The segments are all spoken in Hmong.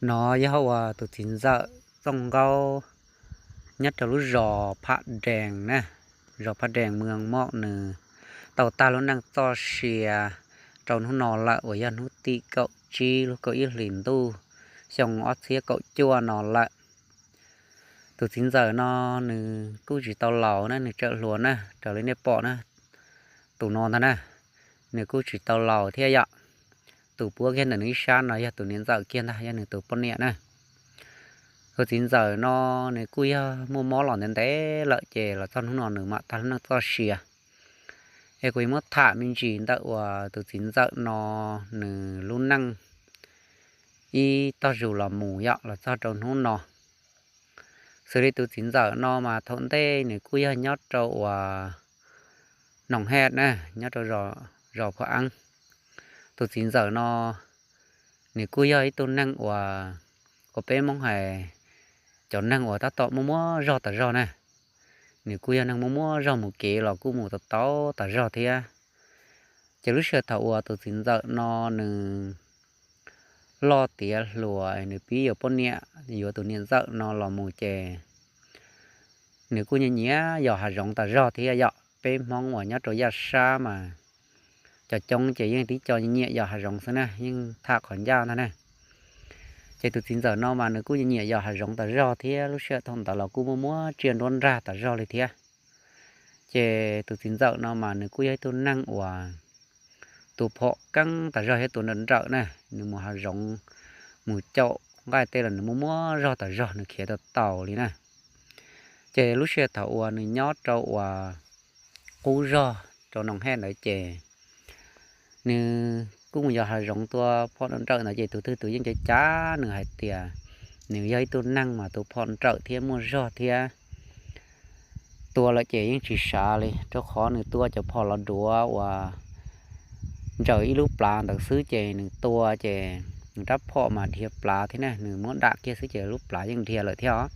No yog uas tus txiv ntxawm Txooj Nkaub nyob rau lub zos Phaj Dees na, zos Phaj Dees, moos Moj, nws tau tag lub neej txoj sia rau hnub no lawm uas yog hnub tim kaum tsib lub kaum ib hlis ntuj xyoo ob txhiab kaum cuaj no lawm. Tus txiv ntxawm no nws kuj tsis tau laus na, nws tsawm hluas na, raws li nej pom na, tus no ntag na, nws kuj tsis tau laus thiab yom. Tus puab kiag ntawm nws ib sab no yog tus niam ntxawm kiag ntag, yog nws tus poj niam na. Tus txiv ntxawm no nws kuj yog muaj mob los ntev ntev lawm ces los txog hnub no nws mam tag lub neej txoj sia. Es kuv yuav muab tham me ntsis ntawm uas tus txiv ntxawm no nws lub neej ib tog zus los mus yom los txog rau hnub no. Xws li tus txiv ntxawm no mas thaum ntej nws kuj yog nyob rau uas Noom Hej na, nyob rau zos Phaj Eeb. Tus txiv ntxawm no nws kuj yog ib tug neeg uas, uas peb Hmoob hais cov neeg uas tab tom muaj muaj zog tas zog na. Nws kuj yog neeg muaj muaj zog, mus kev los kuj mus tau tau tas zog thiab. Ces lub sij hawm thaum uas tus txiv ntxawm no nws loj tiav hluas, nws pib yuav poj niam, yuav tus niam ntxawm no los mus ces nws kuj nyiam nyiam yos hav zoov tas zog thiab yom. Peb Hmoob uas nyob rau yaj sab mas cov coob ces yeej tib co nyiam yos hav zoov xwb na, yeej tham qhov ncaj ntag na. Ces tus txiv ntxawm no mas nws kuj nyiam yos hav zoov tas zog thiab, lub sij hawm thaum ntawd los kuj muaj muaj tsiaj nruab nrag tas zog li thiab. Ces tus txiv ntxawm no mas nws kuj yog ib tug neeg uas tua phom keeb tas zog thiab tua nrawm nrawm na, nws mus hav zoov mus caum nqaij tej los nws muaj muaj zog tas zog, nws khiav tau taus li na. Ces lub sij hawm thaum uas nws nyob rau uas qub zog rau Noom Hej ntawd ces nws kuj mus yos hav zoov tua phom nrawm nrawm ntawd ces tus twg tus yeej cav cav nws hais tias nws yog ib tug neeg mas tua phom nrawm thiab muaj zog thiab. Tua lawm ces yeej tsis sav li, rau qhov nws tua cov phom los duav uas ntsaws ib lub plhav ntawd xwb ces nws tua ces nws rab phom mas dhia plhav thiab na, nws muab dam kiag xwb ces lub plhav yeej dhia lawm thiab os.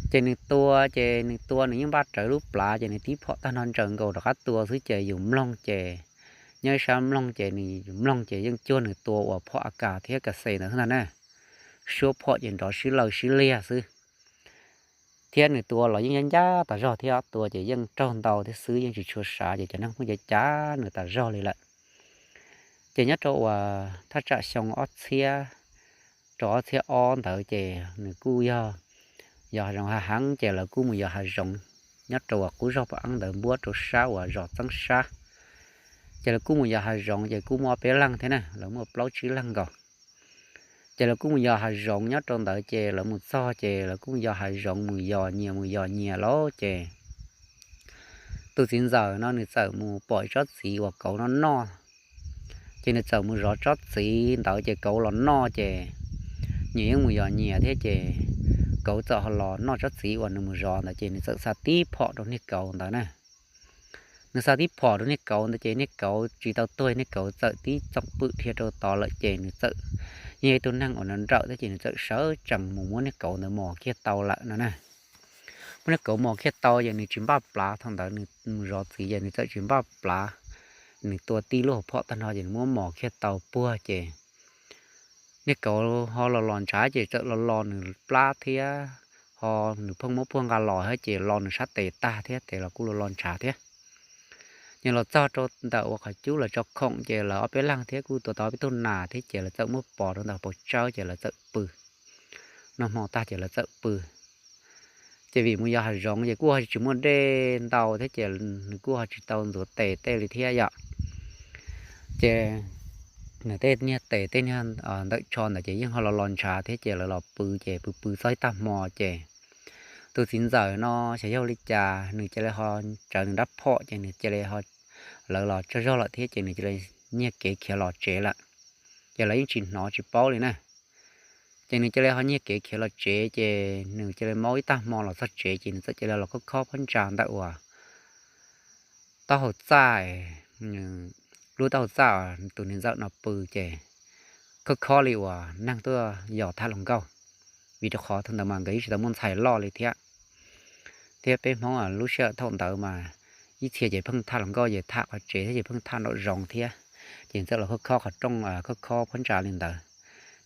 Ces nws tua ces nws tua nws yeej npaj rawv lub plhav ces nws tib phom tag nrho ntsaws nkaus rov qab tua xwb ces yus mloog ces nyob ib sab mloog ces nws mloog ces yeej cuag nws tua uas phom A K thiab K C ntawd xwb ntag na. Suab phom ces nrov sib law sib liag xwb. Thiab nws tua los yeej ncaj ncaj tas zog thiab, tua ces yeej raug ntau thiab xwb, yeej tsis tshua sav ces cov neeg pheej cav cav nws tas zog li lawm. Ces nyob rau uas thaj tsam xyoo ob txhiab rau ob txhiab ob ntawd ces nws kuj yog yos hav zoov hav heev ces lawv kuj mus yos hav zoov nyob rau uas qub zog Phaj Eeb ntawd npuab rau sab uas zos Txeeb Sab. Ces lawv kuj mus yos hav zoov ces kuj muaj ob peb leeg thiab na, lawv muaj plaub tsib leeg nkaus. Ces lawv kuj mus yos hav zoov nyob rau ntawd ces lawv mus txog ces lawv kuj mus yos hav zoov mus yos nyias mus yos nyias lauj ces tus txiv ntxawm no nws txawm mus pom ib tsob txiv uas kauv noj noj. Ces nws txawm mus zov tsob txiv ntawd ces kauv los noj ces nyias yeej mus yos nyias thiab ces kauv txawm ho los noj tsob txiv uas nws mus zov ntawd ces nws txawm xa tib phom rau niag kauv ntawd na. Nws xa tib phom rau niag kauv ntawd ces niag kauv tsis tau tuag, niag kauv txawm tib txoom pwm dhia rau tod lawm ces nws txawm yeej yog ib tug neeg uas nrawm nrawm thiab ces nws txawm sawv tsees mus muab niag kauv ntawd mos kiag tau lawm no na. Muab niag kauv mos kiag tau ces nws tsis npaj plhav, thaum ntawd nws mus zov txiv ces nws txawm tsis npaj plhav, nws tua tib lub hauv phom tag nrho ces nws muab mos kiag tau puag ces niag kauv ho los los ntshav ces txawm los los nws plab thiab, ho nws pheej muab puag nqa los thiab ces los nws sab tes tag thiab, tes los kuj los los ntshav thiab. Ces los txog rau ntawm uas qhov cub lawv tso khoom ces lawv ob peb leeg thiab kuj tua tau ob peb tug nas thiab ces lawv txawm muab pov rau ntawm paus tsawb ces lawv txawm pw. Noj hmo tag ces lawv txawm pw. Ces vim mus yos hav zoov ces kuj ho tsis muaj dej ntau thiab ces nws kuj ho tsis tau ntxuav tes tej li thiab yom. Ces nws tej niag tes tej niag ntawm tsho ntawd ces yeej ho los los ntshav thiab ces lawv los pw ces pw pw txog ib tag hmo ces tus txiv ntxawm no xyov yog li cas nws cia li ho tsawv nws rab phom ces nws cia li ho, lawv los tsaug zog lawm thiab ces nws cia li nyiag kev khiav los tsev lawm. Ces lawv yeej tsis hnov tsis paub li na. Ces nws cia li ho nyiag kev khiav los tsev ces nws cia li maub ib tag hmo los txog tsev ces nws txawm cia li los khob khob phab ntsa ntawm uas taub hau txaj, lub taub hau txaj tus niam ntxawm no pw ces khob khob li uas neeg tuaj yos thaj luag nkauj, vim rau qhov thaum ntawd mas nkawd yeej tsis tau muaj ntxhais loj li thiab. Thiab peb Hmoob lub sij hawm thaum ntawd mas ib txhia ces pheej thaj luag nkauj ces thaj qhov tsev thiab ces pheej thaj nraum zoov thiab, ces txawm los khob khob qhov rooj, khob khob phab ntsa li ntawd.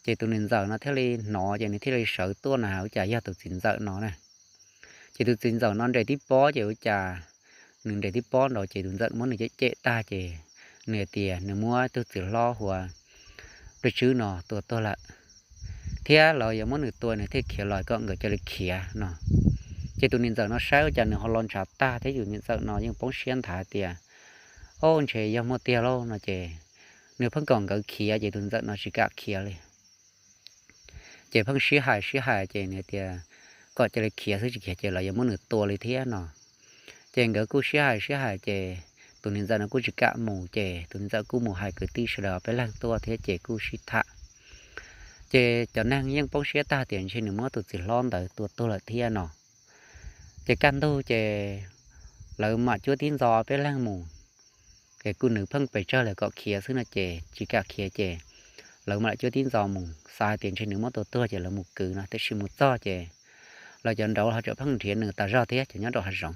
Ces tus niam ntxawm no thiaj li hnov ces nws thiaj li sawv tuaj na, ua cas yog tus txiv ntxawm no na. Ces tus txiv ntxawm no nres tib pob ces ua cas nws nres tib pob nrad ces tus ntxawm muab nws cem cem tag ces nws tias nws muab tug txiv hlob hu ua Paj Tswb no tua tuag lawm, thiab lawv yuav muab nws tua nws thiaj khiav los kom nkawd cia li khiav no. Ces tus niam ntxawm no saib ua cas nws ho los ntshav tag thiab tus niam ntxawm no yeej poob siab nthav tias, Au, ntshe yog muaj tiag lauj no ces nws pheej kom nkawd khiav ces tus ntxawm no tsis kam khiav li. Ces pheej sib hais sib hais ces nws tias kom cia li khiav xwb, tsis khiav ces lawv yuav muab nws tua li thiab no. Ces nkawd kuj sib hais sib hais ces tus niam ntxawm no kuj tsis kam mus ces tus niam ntxawm kuj mus hais kwv tij sawv daws ob peb leeg tuaj thiab ces kuj sib tham. Ces cov neeg yeej poob siab tag tias ntshe nws muab tus txiv hlob ntawd tua tuag lawm thiab no. Ces kaj ntug ces lawv mam cuab tib ntxov peb leeg mus. Ces kuj nws pheej pes tsawg lawv kom khiav xwb no ces tsis kam khiav ces lawv mam li cuab tib ntxov mus, xav hais tias ntshe nws muab tua tuag ces lawv mus kwv no, tiam sis mus txog ces lawv cov nraud ho tseem pheej nrhiav nws tas zog thiab cov nyob rau hav zoov,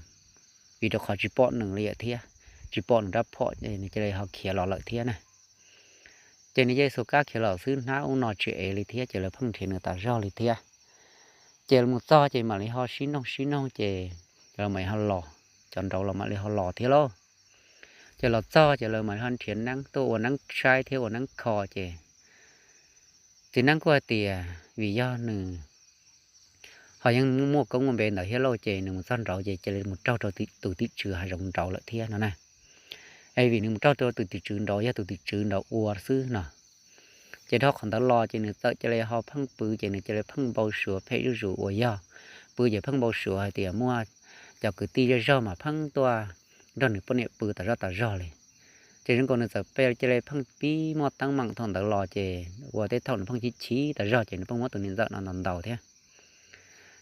vim rau qhov tsis pom nws li thiab, tsis pom nws rab phom, nws cia li ho khiav los lawm thiab na. Ces nws yeej xus kab khiav los xwb, hnab ub no tsis ev li thiab ces lawv pheej nrhiav nws tas zog li thiab. Ces mus txog ces mam li ho sib noog sib noog ces lawv mam li ho los, cov nraud los mam li ho los thiab lauj. Ces los txog ces lawv mam li ho nrhiav neeb tuaj ua neeb saib thiab ua neeb kho ces txiv neeb kuj hais tias vim yog nws ho yeej muaj koob muaj npe ntawd thiab lauj ces nws mus txog nraud ces cia li mus raug rau tus tim tswv hav zoov nraud lawm thiab no na. Es vim nws mus raug rau tus tim tswv nraud, yog tus tim tswv nraud ua xwb no. Ces dhau qhov ntawd los ces nws txawm cia li ho pheej pw ces nws cia li pheej npau suav phem zuj zus uas yog pw ces pheej npau suav hais tias muaj cov kwv tij zej zog mas pheej tuaj nrog nws poj niam pw tas zog tas zog li. Ces zoo nkaus nws txawm cia li pheej pib muaj teeb meem thaum ntawd los ces ua tej thaum nws pheej chim chim tas zog ces nws pheej muab tus niam ntxawm no ntaus ntaus thiab.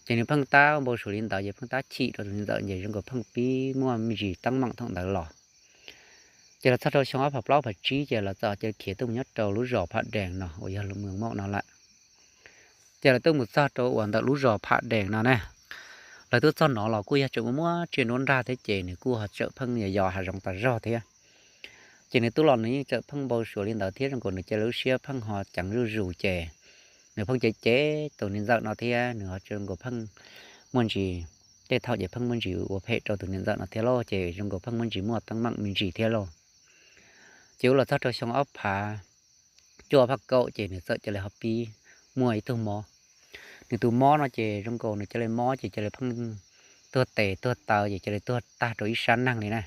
Ces nws pheej tab npau suav li ntawd ces pheej tab chim rau tus niam ntxawm ces zoo nkaus pheej pib muaj me ntsis teeb meem thaum ntawd los. Ces los txog rau xyoo ob phav plaub phav tsib ces lawv txawm cia li khiav tuaj mus nyob rau lub zos Pham Dees no uas yog lub moos Mauj no lawm. Ces lawv tuaj mus txog rau uas ntawm lub zos Pham Dees no ne, lawv tuaj txog no los kuj yog tseem muaj muaj tsiaj nruab nrag thiab ces nws kuj ho tseem pheej yos yos hav zoov tas zog thiab. Ces nws tuaj los nws yeej tseem pheej npau suav li ntawd thiab zoo nkaus nws cia li lub siab pheej ho ceev zuj zus ces nws pheej cev cev tus niam ntxawm no thiab nws ho zoo nkaus pheej muaj ntsis, tej thaum ces pheej muaj ntsis ua phem rau tus niam ntxawm no thiab lauj ces zoo nkaus pheej muaj ntsis muaj teeb meem me ntsis thiab lauj. Ces ua los txog rau xyoo ob phav cuaj ob phav kaum ces nws txawm cia li ho pib muaj ib tug mob. Nws tus mob no ces zoo nkaus nws cia li mob ces cia li pheej tuag tes tuag taw ces cia li tuag tag rau ib sab neeg li na,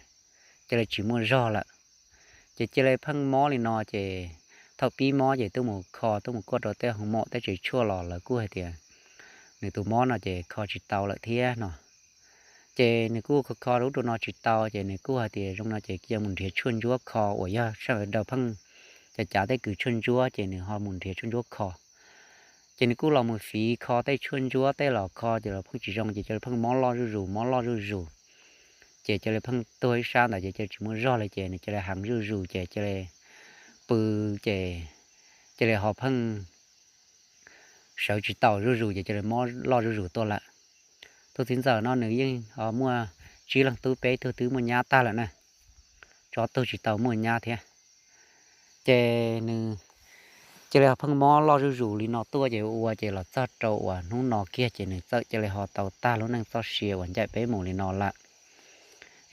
cia li tsis muaj zog lawm. Ces cia li pheej mob li no ces thaum pib mob ces tuaj mus kho tuaj mus kuaj rau tej hoo mom tej tsev tshuaj los lawv kuj hais tias nws tus mob no ces kho tsis tau lawm thiab no. Ces nws kuj kho kho rau ub rau no tsis tau ces nws kuj hais tias zoo no ces cia mus nrhiav tshuaj ntsuab kho uas yog sawv daws pheej cav cav tej kws tshuaj ntsuab ces nws ho mus nrhiav tshuaj ntsuab kho. Ces nws kuj los mus fiv kho tej tshuaj ntsuab tej los kho ces los pheej tsis zoo ces cia li pheej mob loj zuj zus mob loj zuj zus. Ces cia li pheej tuag ib sab ntawd ces cia li tsis muaj zog li ces nws cia li heev zuj zus ces cia li pw ces cia li ho pheej sawv tsis tau zuj zus ces cia li mob loj zuj zus tuaj lawm. Tus txiv ntxawm no nws yeej muaj tsib leeg tub, peb tug twb muaj nyab tag lawm na, tshuav ob tug tsis tau muaj nyab thiab. Ces nws cia li ho pheej mob loj zuj zus li no tuaj ces ua ces los txog rau uas hnub no kiag ces nws txawm cia li ho tau tag lub neej txoj sia uas ncaim peb mus li no lawm.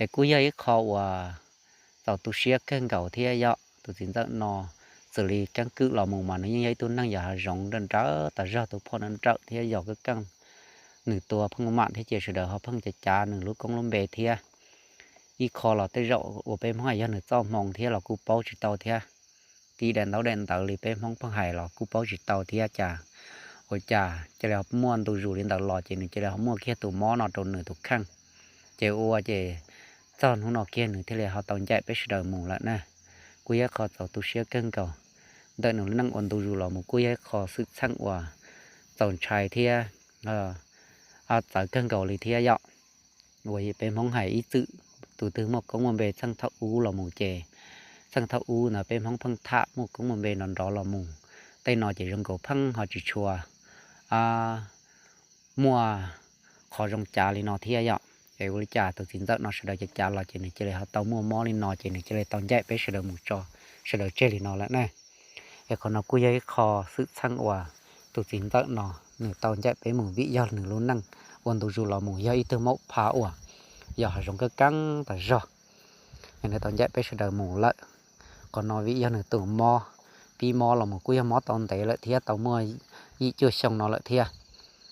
Es kuj yog ib qho uas txaus tu siab kawg nkaus thiab yom. Tus txiv ntxawm no txawm li keeb kwm los mus mas nws yeej yog ib tug neeg yos hav zoov nrawm nrawm tas zog, tus phom nrawm nrawm thiab yos keeb keej. Nws tua pheej mam thiab ces sawv daws ho pheej cav cav nws lub koob lub npe thiab. Ib qho los tej zaum uas peb Hmoob hais yog nws txoj hmoo thiab los kuj paub tsis tau thiab. Tib daim ntaub daim ntawv li peb Hmoob pheej hais los kuj paub tsis tau thiab cas ua cas cia li muaj ntu zus li ntawd los ces nws cia li ho muaj kiag tus mob no rau nws tus kheej. Ces ua ces txog hnub no kiag nws thiaj li ho tau ncaim peb sawv daws mus lawm na. Kuj yog ib qho txaus tu siab kawg nkaus. Ntawm nws lub neej ua ntu zus los mus kuj yog ib qho xwm txheej uas txaus ntshai thiab txawv kawg nkaus li thiab yom. Uas peb Hmoob hais ib txwm tus twg muaj koob muaj npe txheej thaum ub los mus ces txheej thaum ub ntawd peb Hmoob pheej tham muaj koob muaj npe nrov nrov los mus. Tej no ces zoo nkaus pheej ho tsis tshua muaj qhov zoo cav li no thiab yom. Es ua li cas tus txiv ntxawm no sawv daws cav cav los ces nws cia li ho tau muaj mob li no ces nws cia li tau ncaim peb sawv daws mus tso sawv daws tseg li no lawm na. Es qhov no kuj yog ib qho xwm txheej uas tus txiv ntxawm no nws tau ncaim peb mus vim yog nws lub neej ua ntu zus los mus yog ib tug maum pha uas yog hav zoov keeb keeb tas zog. Es nws tau ncaim peb sawv daws mus lawm. Qhov no vim yog nws tus mob, pib mob los mus kuj yog mob tau ntev lawm thiab, tau muaj yim cuaj xyoo no lawm thiab.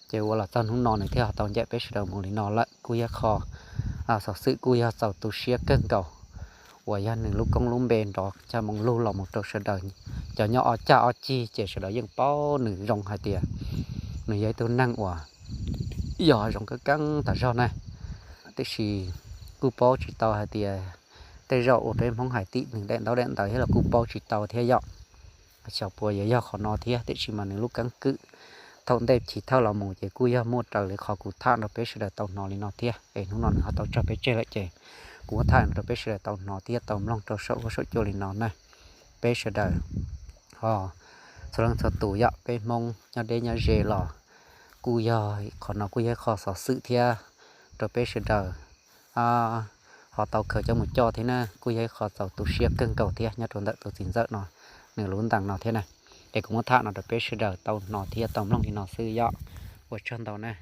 Ces ua los txog hnub no nws thiaj ho tau ncaim peb sawv daws mus li no lawm, kuj yog qho xov xwm kuj yog txaus tu siab kawg nkaus uas yog nws lub koob lub npe nrov caj moo lug los mus rau sawv daws cov nyob ob cag ob cig ces sawv daws yeej paub nws zoo hais tias nws yog ib tug neeg uas yog hav zoov keeb keeb tas zog na. Tiam sis kuj paub tsis tau hais tias tej zaum uas peb Hmoob hais tim nws daim ntaub daim ntawv thiab los kuj paub tsis tau thiab yom. Xyov puas yuav yog qhov no thiab, tiam sis mas nws lub keeb kwm thaum ntej chiv thawj los mus ces kuj yog muaj raws li qhov kuv tham rau peb sawv daws tau hnov li no thiab. Es hnub no nws ho tau tso peb tseg lawm ces kuv muab tham rau peb sawv daws tau hnov thiab tau mloog rau saum huab saum cua li no na. Peb sawv daws ho txhua leej txhua tus yom, peb Hmoob nyob deb nyob ze los kuj yog qhov no kuj yog ib qho xov xwm thiab rau peb sawv daws ho tau khaws coj mus coj thiab na, kuj yog ib qho txaus tu siab kawg nkaus thiab nyob rau ntawm tus txiv ntxawm no nws lub ntees no thiab na. Es kuv muab tham no rau peb sawv daws tau hnov thiab tau mloog li no xwb yom. Ua tsaug ntau na.